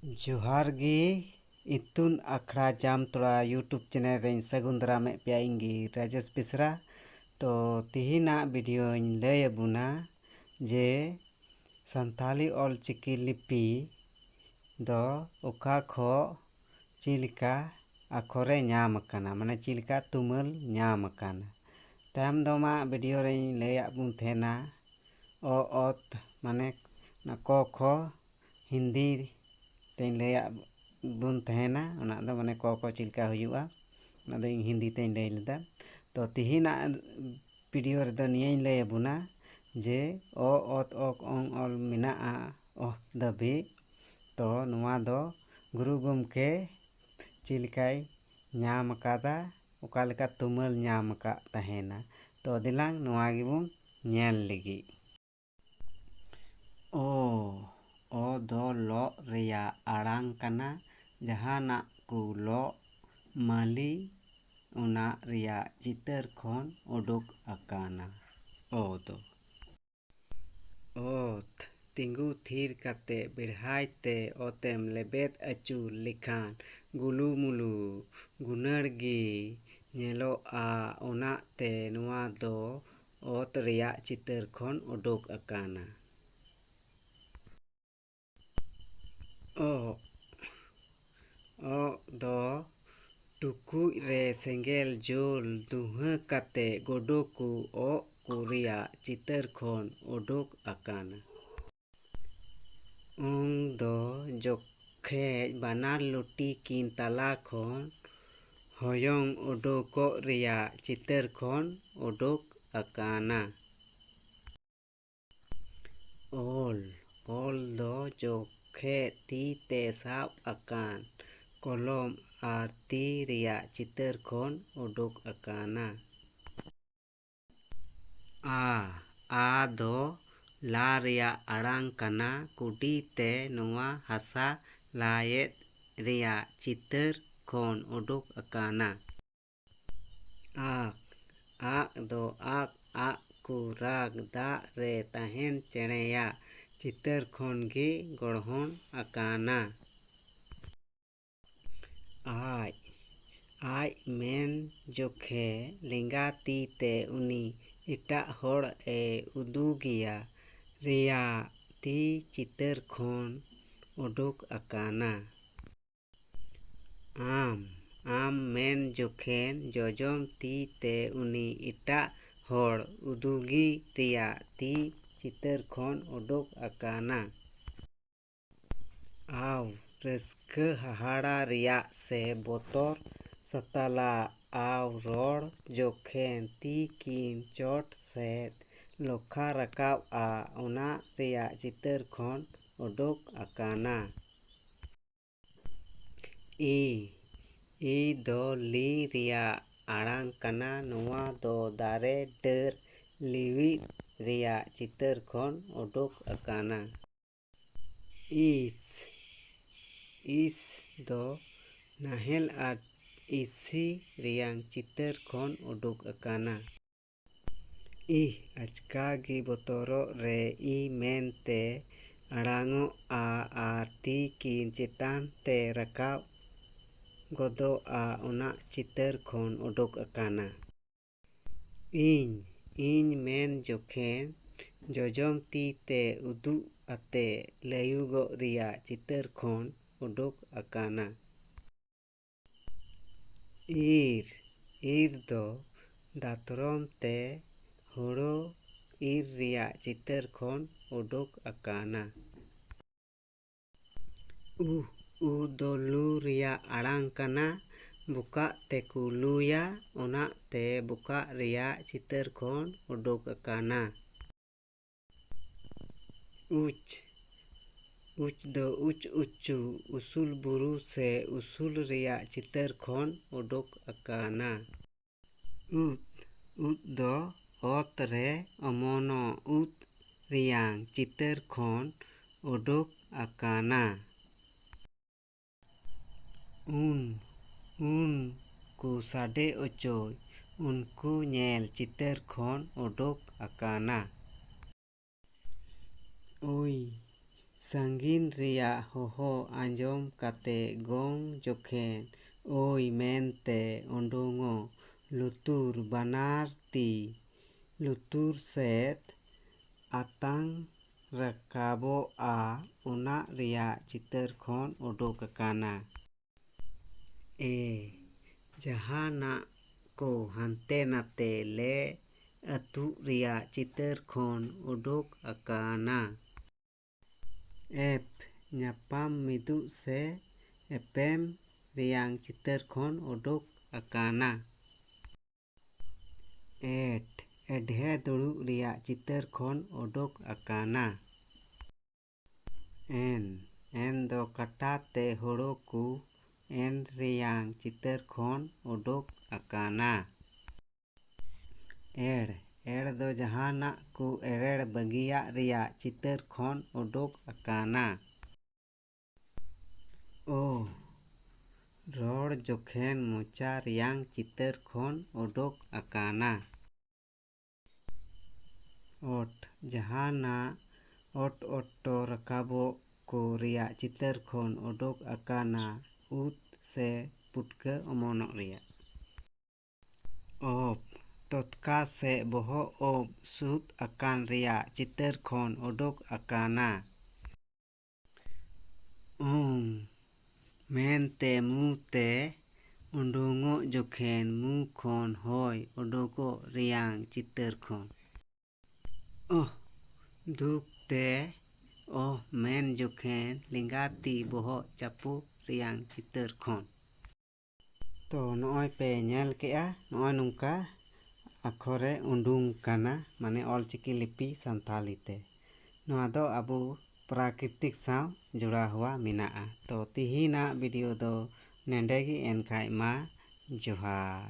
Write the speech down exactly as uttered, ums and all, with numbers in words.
ᱡᱚᱦᱟᱨ ᱜᱮ, ᱤᱛᱩᱱ ᱟᱠᱷᱲᱟ ᱡᱟᱢᱛᱚᱲᱟ YouTube ᱪᱮᱱᱮᱞ ᱨᱮᱧ ᱥᱟᱹᱜᱩᱱ ᱫᱟᱨᱟᱢᱮᱫ ᱯᱮᱭᱟ, ᱤᱧ ᱜᱮ ᱨᱟᱡᱮᱥ ᱵᱮᱥᱨᱟ᱾ ᱛᱚ ᱛᱤᱦᱤᱧᱟᱜ ᱵᱷᱤᱰᱤᱭᱳᱧ ᱞᱟᱹᱭ ᱟᱵᱚᱱᱟ ᱡᱮ ᱥᱟᱱᱛᱟᱲᱤ ᱚᱞ ᱪᱤᱠᱤ ᱞᱤᱯᱤ ᱫᱚ ᱚᱠᱟ ᱠᱷᱚᱱ ᱪᱮᱫ ᱞᱮᱠᱟ ᱟᱠᱷᱚᱨᱮ ᱧᱟᱢ ᱟᱠᱟᱱᱟ, ᱢᱟᱱᱮ ᱪᱮᱫ ᱞᱮᱠᱟ ᱛᱩᱢᱟᱹᱞ ᱧᱟᱢ ᱟᱠᱟᱱᱟ᱾ ᱛᱟᱭᱚᱢ ᱫᱚᱢᱟᱜ ᱵᱷᱤᱰᱤᱭᱳ ᱨᱮᱧ ᱞᱟᱹᱭᱟᱫ ᱵᱚᱱ ᱛᱟᱦᱮᱱᱟ ᱚ ᱚᱛ, ᱢᱟᱱᱮ ᱚᱱᱟ ᱠᱚ ᱠᱷᱚ ᱦᱤᱱᱫᱤ ᱛᱮᱧ ᱞᱟᱹᱭᱟᱫ ᱵᱚᱱ ᱛᱟᱦᱮᱱᱟ, ᱚᱱᱟ ᱫᱚ ᱢᱟᱱᱮ ᱠᱚ ᱠᱚ ᱪᱮᱫ ᱞᱮᱠᱟ ᱦᱩᱭᱩᱜᱼᱟ, ᱚᱱᱟ ᱫᱚ ᱤᱧ ᱦᱤᱱᱫᱤ ᱛᱮᱧ ᱞᱟᱹᱭ ᱞᱮᱫᱟ᱾ ᱛᱚ ᱛᱤᱦᱤᱧᱟᱜ ᱵᱷᱤᱰᱤᱭᱳ ᱨᱮᱫᱚ ᱱᱤᱭᱟᱹᱧ ᱞᱟᱹᱭ ᱟᱵᱚᱱᱟ ᱡᱮ ᱚ ᱚᱛ ᱚᱠ ᱚᱝ ᱚᱞ ᱢᱮᱱᱟᱜᱼᱟ ᱚᱦ ᱫᱷᱟᱹᱵᱤᱡ᱾ ᱛᱚ ᱱᱚᱣᱟ ᱫᱚ ᱜᱩᱨᱩ ᱜᱚᱢᱠᱮ ᱪᱮᱫ ᱞᱮᱠᱟᱭ ᱧᱟᱢ ᱟᱠᱟᱫᱟ, ᱚᱠᱟ ᱞᱮᱠᱟ ᱛᱩᱢᱟᱹᱞ ᱧᱟᱢ ᱟᱠᱟᱫ ᱛᱟᱦᱮᱱᱟ᱾ ᱛᱚ ᱫᱮᱞᱟᱝ ᱱᱚᱣᱟ ᱜᱮᱵᱚᱱ ᱧᱮᱞ ᱞᱟᱹᱜᱤᱫ᱾ ᱚ, ᱚ ᱫᱚ ᱞᱚᱜ ᱨᱮᱭᱟᱜ ᱟᱲᱟᱝ ᱠᱟᱱᱟ᱾ ᱡᱟᱦᱟᱱᱟᱜ ᱠᱚ ᱞᱚᱜ ᱢᱟᱹᱞᱤ, ᱚᱱᱟ ᱨᱮᱭᱟᱜ ᱪᱤᱛᱟᱹᱨ ᱠᱷᱚᱱ ᱩᱰᱩᱠ ᱟᱠᱟᱱᱟ ᱚ ᱫᱚ᱾ ᱚᱛ, ᱛᱤᱸᱜᱩ ᱛᱷᱤᱨ ᱠᱟᱛᱮ ᱵᱮᱲᱦᱟᱭ ᱛᱮ ᱚᱛᱮᱢ ᱞᱮᱵᱮᱫ ᱟᱹᱪᱩᱨ ᱞᱮᱠᱷᱟᱱ ᱜᱩᱞᱩᱢᱩᱞᱩ ᱜᱩᱱᱟᱹᱲ ᱜᱮ ᱧᱮᱞᱚᱜᱼᱟ, ᱚᱱᱟᱛᱮ ᱱᱚᱣᱟ ᱫᱚ ᱚᱛ ᱨᱮᱭᱟᱜ ᱪᱤᱛᱟᱹᱨ ᱠᱷᱚᱱ ᱩᱰᱩᱠ ᱟᱠᱟᱱᱟ᱾ ᱚᱜ, ᱚᱜ ᱫᱚ ᱴᱩᱠᱩᱡ ᱨᱮ ᱥᱮᱸᱜᱮᱞ ᱡᱩᱞ ᱫᱩᱸᱦᱟᱹ ᱠᱟᱛᱮ ᱜᱚᱰᱚ ᱠᱚ ᱚᱜ ᱠᱚ ᱨᱮᱭᱟᱜ ᱪᱤᱛᱟᱹᱨ ᱠᱷᱚᱱ ᱩᱰᱩᱠ ᱟᱠᱟᱱᱟ᱾ ᱚᱝ ᱫᱚ ᱡᱚᱠᱷᱮᱡ ᱵᱟᱱᱟᱨ ᱞᱩᱴᱤ ᱠᱤᱱ ᱛᱟᱞᱟ ᱠᱷᱚᱱ ᱦᱚᱭᱚᱝ ᱩᱰᱩᱠᱚᱜ ᱨᱮᱭᱟᱜ ᱪᱤᱛᱟᱹᱨ ᱠᱷᱚᱱ ᱩᱰᱩᱠ ᱟᱠᱟᱱᱟ᱾ ᱚᱞ, ᱚᱞ ᱫᱚ ᱡᱚᱠᱷᱮᱡ ᱛᱤ ᱛᱮ ᱥᱟᱵ ᱟᱠᱟᱱ ᱠᱚᱞᱚᱢ ᱟᱨ ᱛᱤ ᱨᱮᱭᱟᱜ ᱪᱤᱛᱟᱹᱨ ᱠᱷᱚᱱ ᱩᱰᱩᱠ ᱟᱠᱟᱱᱟ᱾ ᱟ, ᱟ ᱫᱚ ᱞᱟ ᱨᱮᱭᱟᱜ ᱟᱲᱟᱝ ᱠᱟᱱᱟ᱾ ᱠᱩᱰᱤ ᱛᱮ ᱱᱚᱣᱟ ᱦᱟᱥᱟ ᱞᱟᱭᱮᱫ ᱨᱮᱭᱟᱜ ᱪᱤᱛᱟᱹᱨ ᱠᱷᱚᱱ ᱩᱰᱩᱠ ᱟᱠᱟᱱᱟ᱾ ᱟᱜ, ᱟᱜ ᱫᱚ ᱟᱜ ᱟᱜ ᱠᱚ ᱨᱟᱜᱽ ᱫᱟᱜ ᱨᱮ ᱛᱟᱦᱮᱱ ᱪᱮᱬᱮᱭᱟᱜ ᱪᱤᱛᱟᱹᱨ ᱠᱷᱚᱱ ᱜᱮ ᱜᱚᱲᱦᱚᱱ ᱟᱠᱟᱱᱟ᱾ ᱟᱡ, ᱟᱡ ᱢᱮᱱ ᱡᱚᱠᱷᱮ ᱞᱮᱸᱜᱟ ᱛᱤ ᱛᱮ ᱩᱱᱤ ᱮᱴᱟᱜ ᱦᱚᱲ ᱮ ᱩᱫᱩᱜᱮᱭᱟ ᱨᱮᱭᱟᱜ ᱛᱤ ᱪᱤᱛᱟᱹᱨ ᱠᱷᱚᱱ ᱩᱰᱩᱠ ᱟᱠᱟᱱᱟ᱾ ᱟᱢ, ᱟᱢ ᱢᱮᱱ ᱡᱚᱠᱷᱮᱱ ᱡᱚᱡᱚᱢ ᱛᱤ ᱛᱮ ᱩᱱᱤ ᱮᱴᱟᱜ ᱦᱚᱲ ᱩᱫᱩᱜᱤ ᱨᱮᱭᱟᱜ ᱛᱤ ᱪᱤᱛᱟᱹᱨ ᱠᱷᱚᱱ ᱩᱰᱩᱠ ᱟᱠᱟᱱᱟ᱾ ᱟᱣ, ᱨᱟᱹᱥᱠᱟᱹ ᱦᱟᱦᱟᱲᱟ ᱨᱮᱭᱟᱜ ᱥᱮ ᱵᱚᱛᱚᱨ ᱥᱟᱛᱟᱞᱟ ᱟᱣ ᱨᱚᱲ ᱡᱚᱠᱷᱮᱱ ᱛᱤ ᱠᱤᱱ ᱪᱚᱴ ᱥᱮᱫ ᱞᱚᱠᱷᱟ ᱨᱟᱠᱟᱵᱼᱟ, ᱚᱱᱟ ᱨᱮᱭᱟᱜ ᱪᱤᱛᱟᱹᱨ ᱠᱷᱚᱱ ᱩᱰᱩᱠ ᱟᱠᱟᱱᱟ᱾ ᱤ, ᱤ ᱫᱚ ᱞᱤ ᱨᱮᱭᱟᱜ ᱟᱲᱟᱝ ᱠᱟᱱᱟ᱾ ᱱᱚᱣᱟ ᱫᱚ ᱫᱟᱨᱮ ᱰᱟᱹᱨ ᱞᱤᱣᱤᱫ ᱨᱮᱭᱟᱜ ᱪᱤᱛᱟᱹᱨ ᱠᱷᱚᱱ ᱩᱰᱩᱠ ᱟᱠᱟᱱᱟ᱾ ᱤᱥ, ᱤᱥ ᱫᱚ ᱱᱟᱦᱮᱞ ᱟᱨ ᱤᱥᱤ ᱨᱮᱭᱟᱝ ᱪᱤᱛᱟᱹᱨ ᱠᱷᱚᱱ ᱩᱰᱩᱠ ᱟᱠᱟᱱᱟ᱾ ᱤᱦ, ᱟᱪᱠᱟ ᱜᱮ ᱵᱚᱛᱚᱨᱚᱜ ᱨᱮ ᱤ ᱢᱮᱱᱛᱮ ᱟᱲᱟᱝᱚᱜᱼᱟ ᱟᱨ ᱛᱤ ᱠᱤᱱ ᱪᱮᱛᱟᱱ ᱛᱮ ᱨᱟᱠᱟᱵ ᱜᱚᱫᱚᱜᱼᱟ, ᱚᱱᱟ ᱪᱤᱛᱟᱹᱨ ᱠᱷᱚᱱ ᱩᱰᱩᱠ ᱟᱠᱟᱱᱟ᱾ ᱤᱧ, ᱤᱧ ᱢᱮᱱ ᱡᱚᱠᱷᱮᱱ ᱡᱚᱡᱚᱢ ᱛᱤ ᱛᱮ ᱩᱫᱩᱜ ᱟᱛᱮ ᱞᱟᱹᱭᱩᱜᱚᱜ ᱨᱮᱭᱟᱜ ᱪᱤᱛᱟᱹᱨ ᱠᱷᱚᱱ ᱩᱰᱩᱠ ᱟᱠᱟᱱᱟ᱾ ᱤᱨ, ᱤᱨ ᱫᱚ ᱫᱟᱛᱨᱚᱢ ᱛᱮ ᱦᱳᱲᱳ ᱤᱨ ᱨᱮᱭᱟᱜ ᱪᱤᱛᱟᱹᱨ ᱠᱷᱚᱱ ᱩᱰᱩᱠ ᱟᱠᱟᱱᱟ᱾ ᱩ, ᱩ ᱫᱚ ᱞᱩ ᱨᱮᱭᱟᱜ ᱟᱲᱟᱝ ᱠᱟᱱᱟ᱾ ᱵᱚᱠᱟᱜ ᱛᱮᱠᱚ ᱞᱩᱭᱟ, ᱚᱱᱟᱛᱮ ᱵᱚᱠᱟᱜ ᱨᱮᱭᱟᱜ ᱪᱤᱛᱟᱹᱨ ᱠᱷᱚᱱ ᱩᱰᱩᱠ ᱟᱠᱟᱱᱟ᱾ ᱩᱪ, ᱩᱪ ᱫᱚ ᱩᱪ ᱩᱪᱩ, ᱩᱥᱩᱞ ᱵᱩᱨᱩ ᱥᱮ ᱩᱥᱩᱞ ᱨᱮᱭᱟᱜ ᱪᱤᱛᱟᱹᱨ ᱠᱷᱚᱱ ᱩᱰᱩᱠ ᱟᱠᱟᱱᱟ᱾ ᱩᱫ, ᱩᱫ ᱫᱚ ᱚᱛ ᱨᱮ ᱚᱢᱚᱱᱚᱜ ᱩᱫ ᱨᱮᱭᱟᱝ ᱪᱤᱛᱟᱹᱨ ᱠᱷᱚᱱ ᱩᱰᱩᱠ ᱟᱠᱟᱱᱟ᱾ ᱩᱱ, ᱩᱱ ᱠᱚ ᱥᱟᱰᱮ ᱚᱪᱚᱭ, ᱩᱱᱠᱩ ᱧᱮᱞ ᱪᱤᱛᱟᱹᱨ ᱠᱷᱚᱱ ᱩᱰᱩᱠ ᱟᱠᱟᱱᱟ᱾ ᱩᱭ, ᱥᱟᱺᱜᱤᱧ ᱨᱮᱭᱟᱜ ᱦᱚᱦᱚ ᱟᱸᱡᱚᱢ ᱠᱟᱛᱮ ᱜᱚᱝ ᱡᱚᱠᱷᱮᱱ ᱳᱭ ᱢᱮᱱᱛᱮ ᱳᱰᱳᱝᱚᱜ ᱞᱩᱛᱩᱨ ᱵᱟᱱᱟᱨ ᱛᱤ ᱞᱩᱛᱩᱨ ᱥᱮᱫ ᱟᱛᱟᱝ ᱨᱟᱠᱟᱵᱚᱜᱼᱟ, ᱚᱱᱟ ᱨᱮᱭᱟᱜ ᱪᱤᱛᱟᱹᱨ ᱠᱷᱚᱱ ᱳᱰᱳᱠ ᱟᱠᱟᱱᱟ᱾ ᱮ, ᱡᱟᱦᱟᱱᱟᱜ ᱠᱚ ᱦᱟᱱᱛᱮ ᱱᱟᱛᱮ ᱞᱮ ᱟᱹᱛᱩᱜ ᱨᱮᱭᱟᱜ ᱪᱤᱛᱟᱹᱨ ᱠᱷᱚᱱ ᱳᱰᱳᱠ ᱟᱠᱟᱱᱟ᱾ ᱮᱯ, ᱧᱟᱯᱟᱢ ᱢᱤᱫᱩᱜ ᱥᱮ ᱮᱯᱮᱢ ᱨᱮᱭᱟᱝ ᱪᱤᱛᱟᱹᱨ ᱠᱷᱚᱱ ᱳᱰᱳᱠ ᱟᱠᱟᱱᱟ᱾ ᱮᱴ, ᱮᱰᱷᱮ ᱫᱩᱲᱩᱵ ᱨᱮᱭᱟᱜ ᱪᱤᱛᱟᱹᱨ ᱠᱷᱚᱱ ᱳᱰᱳᱠ ᱟᱠᱟᱱᱟ᱾ ᱮᱱ, ᱮᱱ ᱫᱚ ᱠᱟᱴᱟ ᱛᱮ ᱦᱳᱲᱳ ᱠᱚ ᱮᱱ ᱨᱮᱭᱟᱝ ᱪᱤᱛᱟᱹᱨ ᱠᱷᱚᱱ ᱳᱰᱳᱠ ᱟᱠᱟᱱᱟ᱾ ᱮᱲ, ᱮᱲ ᱫᱚ ᱡᱟᱦᱟᱱᱟᱜ ᱠᱚ ᱮᱲᱮᱲ ᱵᱟᱹᱜᱤᱭᱟᱜ ᱨᱮᱭᱟᱜ ᱪᱤᱛᱟᱹᱨ ᱠᱷᱚᱱ ᱳᱰᱳᱠ ᱟᱠᱟᱱᱟ᱾ ᱳ, ᱨᱚᱲ ᱡᱚᱠᱷᱮᱱ ᱢᱚᱪᱟ ᱨᱮᱭᱟᱝ ᱪᱤᱛᱟᱹᱨ ᱠᱷᱚᱱ ᱳᱰᱳᱠ ᱟᱠᱟᱱᱟ᱾ ᱚᱴ, ᱡᱟᱦᱟᱱᱟᱜ ᱚᱴ ᱚᱴᱚ ᱨᱟᱠᱟᱵᱚᱜ ᱠᱚ ᱨᱮᱭᱟᱜ ᱪᱤᱛᱟᱹᱨ ᱠᱷᱚᱱ ᱳᱰᱳᱠ ᱟᱠᱟᱱᱟ, ᱩᱫ ᱥᱮ ᱯᱩᱴᱠᱟᱹ ᱚᱢᱚᱱᱚᱜ ᱨᱮᱭᱟᱜ᱾ ᱚᱯ, ᱛᱚᱛᱠᱟ ᱥᱮ ᱵᱚᱦᱚᱜ ᱚᱯ ᱥᱩᱫ ᱟᱠᱟᱱ ᱨᱮᱭᱟᱜ ᱪᱤᱛᱟᱹᱨ ᱠᱷᱚᱱ ᱳᱰᱳᱠ ᱟᱠᱟᱱᱟ᱾ ᱳᱝ, ᱢᱮᱱᱛᱮ ᱢᱩ ᱛᱮ ᱳᱰᱳᱝᱚᱜ ᱡᱚᱠᱷᱮᱱ ᱢᱩ ᱠᱷᱚᱱ ᱦᱚᱭ ᱳᱰᱳᱠᱚᱜ ᱨᱮᱭᱟᱝ ᱪᱤᱛᱟᱹᱨ ᱠᱷᱚᱱ᱾ ᱚᱦ, ᱫᱩᱠ ᱛᱮ ᱚᱦ ᱢᱮᱱ ᱡᱚᱠᱷᱮᱱ ᱞᱮᱸᱜᱟ ᱛᱤ ᱵᱚᱦᱚᱜ ᱪᱟᱯᱚ ᱨᱮᱭᱟᱝ ᱪᱤᱛᱟᱹᱨ ᱠᱷᱚᱱ᱾ ᱛᱚ ᱱᱚᱜᱼᱚᱭ ᱯᱮ ᱧᱮᱞ ᱠᱮᱜᱼᱟ, ᱱᱚᱜᱼᱚᱭ ᱱᱚᱝᱠᱟ ᱟᱠᱷᱚᱨ ᱨᱮ ᱩᱰᱩᱝ ᱠᱟᱱᱟ, ᱢᱟᱱᱮ ᱚᱞᱪᱤᱠᱤ ᱞᱤᱯᱤ ᱥᱟᱱᱛᱷᱟᱞᱤ ᱛᱮ᱾ ᱱᱚᱣᱟ ᱫᱚ ᱟᱵᱚ ᱯᱨᱟᱠᱨᱤᱛᱤᱠ ᱥᱟᱶ ᱡᱚᱲᱟᱣ ᱦᱮᱣᱟ ᱢᱮᱱᱟᱜᱼᱟ᱾ ᱛᱚ ᱛᱤᱦᱤᱧᱟᱜ ᱵᱷᱤᱰᱤᱭᱳ ᱫᱚ ᱱᱮᱰᱮ ᱜᱮ, ᱮᱱᱠᱷᱟᱡ ᱢᱟ ᱡᱚᱦᱟᱨ᱾